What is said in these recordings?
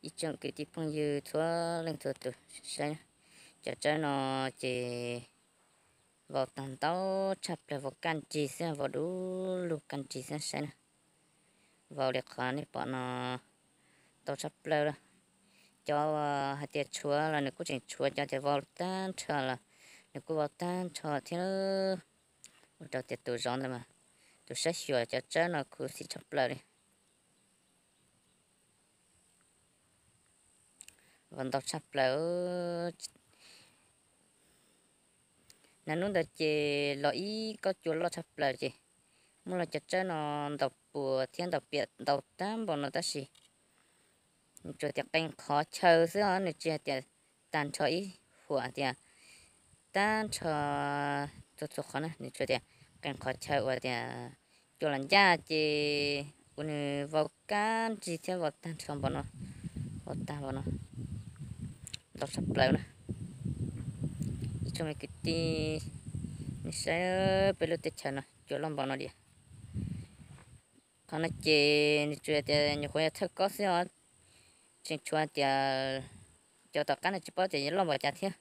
Ib tsoom kwv tij phooj ywg txhua leej txhua tus saib, cov tsawb no ces vau tag ntau tshaj plaws, vau kaj nrig xwb, vau du lug kaj nrig xwb saib na. Vau li qhov nej pom no ntau tshaj plaws lawm. Cov hais tias tshuav los nws kuj tseem tshuav, cov tias vau tag nrho los nws kuj vau tag nrho thiab. Ua rau tias tus zov ntawd mas tus saib xyuas cov tsawb no khuv xim tshaj plaws li. Vau ntau tshaj plaws. Nag hnub ntawd ces los ib kob cua loj tshaj plaws ces muaj los cov tsawb no ntaus puas thiab ntaus piam ntau tag npaum no tab sis nws tsuas tias qee qhov chaw xwb os, nws tsis hais tias tag nrho ib huam tias tag nrho txhua txhua qhov na, nws tsuas tias qee qhov chaw uas tias cua los ncaj ces ua nws vau kaj nrig thiab vau tag nrho npaum no, vau tag npaum no, ntau tshaj plaws na. Ib tsoom me kwv tij, nej saib peb lub teb chaws no cua loj npaum no diam. Qhov no ces nws tsuas tias nyuam qhuav yog thawj kob xwb os, tseem tshuav tias cov tom qab no tsis paub tias yuav loj npaum cas thiab.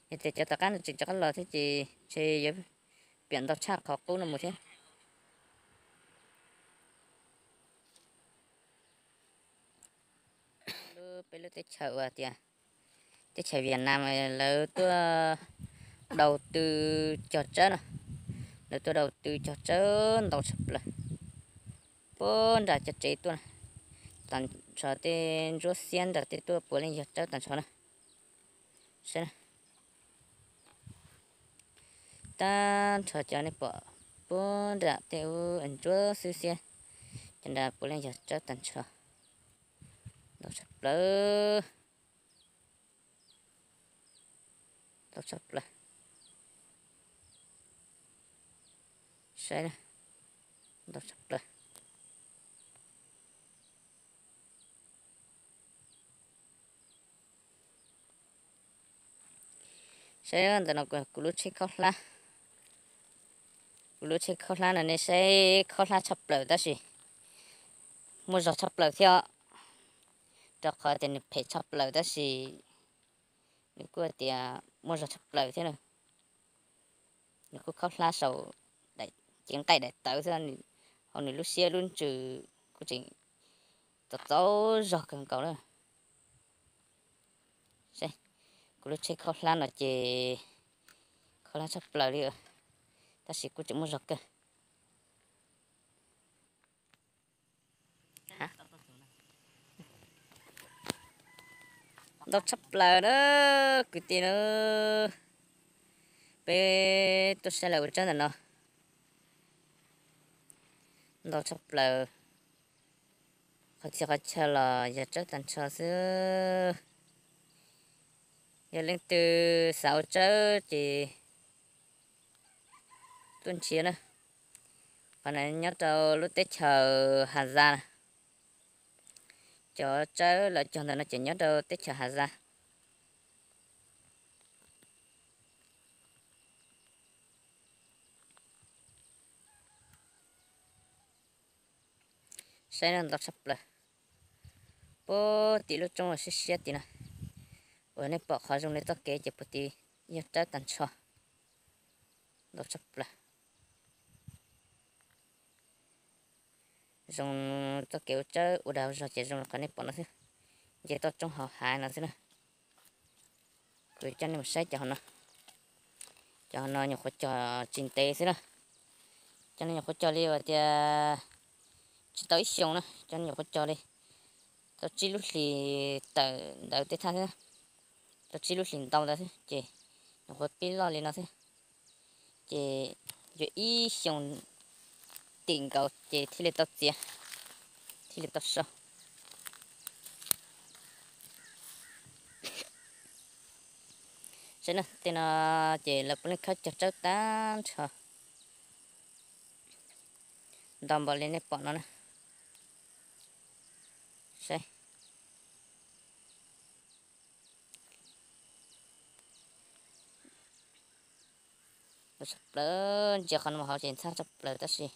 Yog tias cov tom qab no tseem rov qab los thiab ces ntshe yuav piam ntau tshaj qhov qub no mus thiab. Lub peb lub teb chaws uas tias teb chaws Vietnam lawv tuaj đầu tư cog tsawb no, lawv tuaj đầu tư cog tsawb ntau tshaj plaws puag nram cov tsev tuaj na, tag nrho tej ntsuab xiab nram tej tuaj puav leej yog tsawb tag nrho na. Saib na, tag nrho cov nej pom puag nram tej ub ntsuab xwb xiab, cov nrad puav leej yog tsawb tag nrho. Ntau tshaj plaws, ntau tshaj plaws. Saib na, ntau tshaj plaws. Saib ntawm no kuv lub tsheb khaub hlab, kuv lub tsheb khaub hlab no nej saib, khaub hlab tshaj plaws tab sis muaj zog tshaj plaws thiab, rau qhov tias nws phem tshaj plaws tab sis nws kuj tias muaj zog tshaj plaws thiab na. Nws kuj khaub hlab saum cev nqaij daim tawv xwb, hauv nws lub siab lub ntsws kuj tseem txaus txaus zog kawg nkaus lawm. Kuv lub tsheb khaub hlab no ces khaub hlab tshaj plaws li, tab sis kuj tseem muaj zog kawg. Ntau tshaj plaws na kwv tij na, peb tuaj saib lawv ua tsawb ntawm no. Ntau tshaj plaws, qhov txhia qhov chaw los yog tsawb tag nrho xwb. Yog leej twg xav ua tsawb ces tuaj nrhiav na. Qhov no nyob rau lub teb chaws Hà Giang na. Cov tsawb lawv cog ntawm no ces nyob rau teb chaws Hà Giang. Saib no ntau tshaj plaws. Puag tim lub roob uas siab siab tim no, uas nej pom qhov zoo li txoj kev ces puag tim yog tsawb tag nrho. Ntau tshaj plaws. Zoo txoj kev ua tsawb ua dag ua zog ces zoo li qhov nej pom no xwb. Nce toj roob hauv hav no xwb na. Kuv coj nej mus saib cov hauv no. Cov hauv no nyuam qhuav cog tsis ntev xwb na. Cov no nyuam qhuav cog li uas tias tsis tau ib xyoos na, cov no nyuam qhuav cog li tau tsib lub hlis tawm ntawd tej thaj xwb, tau tsib lub hlis ntau ntawd xwb ces nyuam qhuav pib loj li no xwb. Ces yuav ib xyoos tim nkaus ces thiaj li tau txiav, thiaj li tau sau. Saib na, tej no ces lawv puav leej khawb cog tsawb tag nrho, ntau npaum li nej pom no na. Saib. Tshaj plaws, ntsia qhov no hauv ces ntxhab tshaj plaws tab sis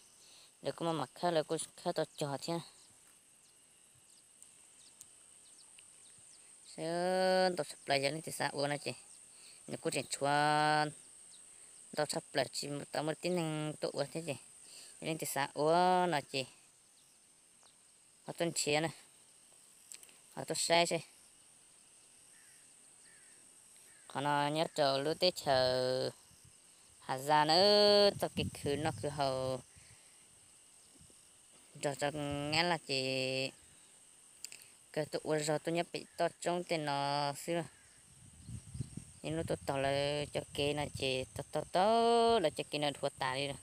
lawv kuj maj mam khawb, lawv kuj khawb tau cog thiab. Sab ntau tshaj plaws, yog leej twg xav ua no ces nws kuj tseem tshuav ntau tshaj plaws, tsis tau muaj tib neeg tuaj ua thiab ces yog leej twg xav ua no ces ho tuaj nrhiav na, ho tuaj saib seb. Qhov no nyob rau lub teb chaws Has Zaj na, txoj kev khwv noj khwv haus nrog rau Nyab Laj ces kawg tuaj ua zog tuaj nyob pem toj roob tej no xwb. Ib hnub tuaj tog lawv cov kev no ces tog tog tog lawv cov kev no dhuav tas li lawm.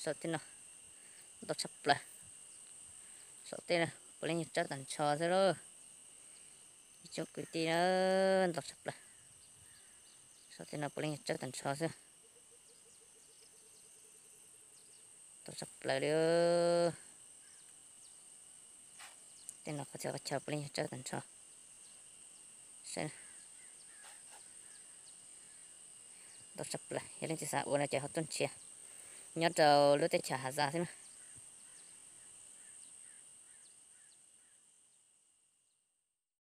Saum tej no ntau tshaj plaws, saum tej no puav leej yog tsawb tag nrho xwb lauj. Ib tsoom kwv tij na, ntau tshaj plaws, saum tej no puav leej yog tsawb tag nrho xwb. Ntau tshaj plaws li. Tej no qhov txhia qhov chaw puav leej yog tsawb tag nrho. Ntau tshaj plaws, yog leej twg xav ua no ces ho tuaj nrhiav. Nyob rau lub teb chaws Has Zaj xwb na.